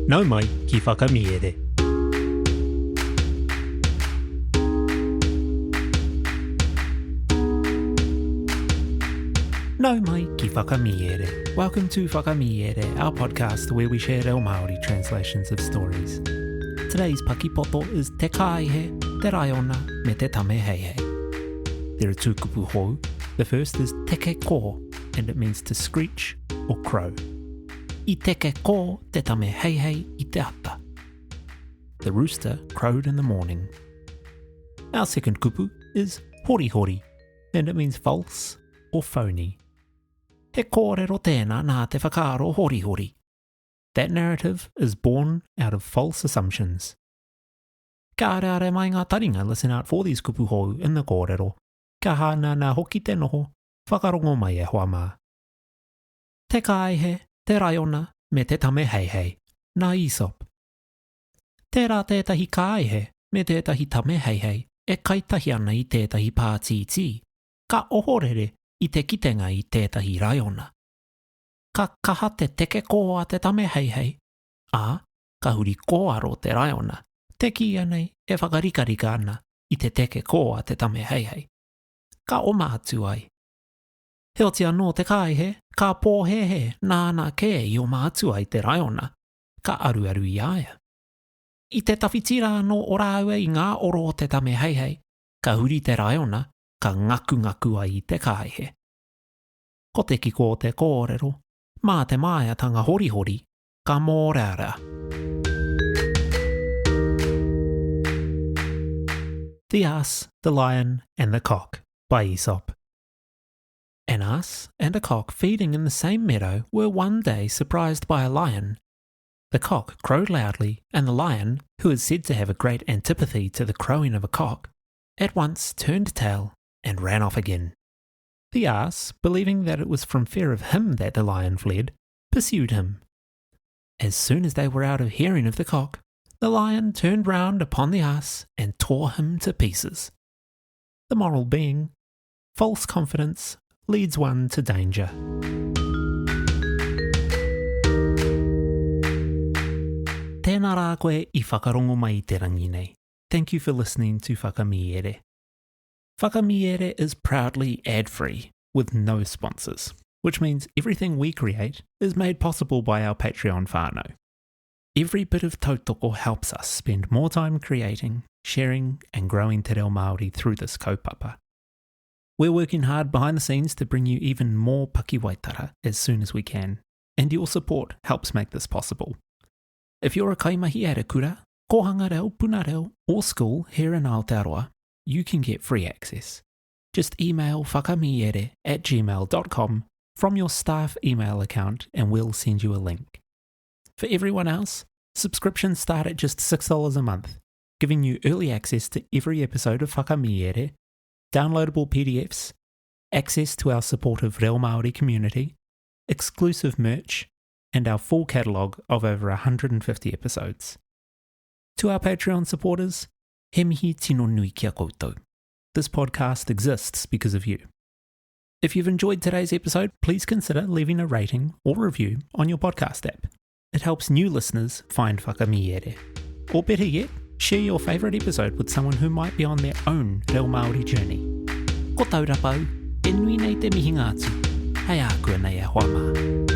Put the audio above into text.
Nau mai ki Whakamiere. Nau mai ki Whakamiere. Welcome to Whakamiere, our podcast where we share reo Māori translations of stories. Today's pakipoto is Te Kāihe, Te Raiona, me Te Tame Heihei. There are two kupu hou. The first is teke kō, and it means to screech or crow. I teke kō te tame heihei i te ata. The rooster crowed in the morning. Our second kupu is horihori, and it means false or phony. He kōrero tēnā nā te whakaaro horihori. That narrative is born out of false assumptions. Ka areare mai ngā taringa listen out for these kupu hou in the kōrero. Ka hānana hoki te noho, whakarongo mai e hoa mā. Te kāihe, te raiona, me te tame heihei, nā Aesop. Tērā tētahi kāihe me tētahi tame heihei e kai tahi ana i tētahi pātītī, ka ohorere i te kitenga i tētahi raiona. Ka kaha te teke kō a te tame heihei, ā, ka huri kōaro te raiona, te kīia nei e whakarikarika ana i te teke kō a te tame heihei. Ka oma atu ai. Heoti anō te kāihe, ka pōhēhē nāna kē i oma atu ai te raiona, ka aruaru i a ia. I te tawhiti rā anō o rāua i ngā oro o te tame heihei, ka huri te raiona, ka ngakungaku ai i te kāihe. Ko te kiko o te kōrero, mā te māiatanga horihori, ka mōrearea. The Ass, the Lion and the Cock by Aesop. An ass and a cock feeding in the same meadow were one day surprised by a lion. The cock crowed loudly, and the lion, who is said to have a great antipathy to the crowing of a cock, at once turned tail and ran off again. The ass, believing that it was from fear of him that the lion fled, pursued him. As soon as they were out of hearing of the cock, the lion turned round upon the ass and tore him to pieces. The moral being, false confidence leads one to danger. Tēnā rā koe i whakarongo mai i te rangi nei. Thank you for listening to Whakamiere. Whakamiere is proudly ad-free, with no sponsors, which means everything we create is made possible by our Patreon whānau. Every bit of tautoko helps us spend more time creating, sharing and growing te reo Māori through this kaupapa. We're working hard behind the scenes to bring you even more pakiwaitara as soon as we can, and your support helps make this possible. If you're a kaimahi at a kura, kōhanga reo, puna reo, or school here in Aotearoa, you can get free access. Just email whakamiere at gmail.com from your staff email account and we'll send you a link. For everyone else, subscriptions start at just $6 a month, giving you early access to every episode of Whakamiere, downloadable PDFs, access to our supportive Reo Māori community, exclusive merch, and our full catalogue of over 150 episodes. To our Patreon supporters, he mihi tino nui ki a koutou. This podcast exists because of you. If you've enjoyed today's episode, please consider leaving a rating or review on your podcast app. It helps new listeners find Whakamiere. Or better yet, share your favourite episode with someone who might be on their own reo Māori journey. Ko Taurapau, e nui nei te mihinga atu. Hei ākuanei e hoa mā.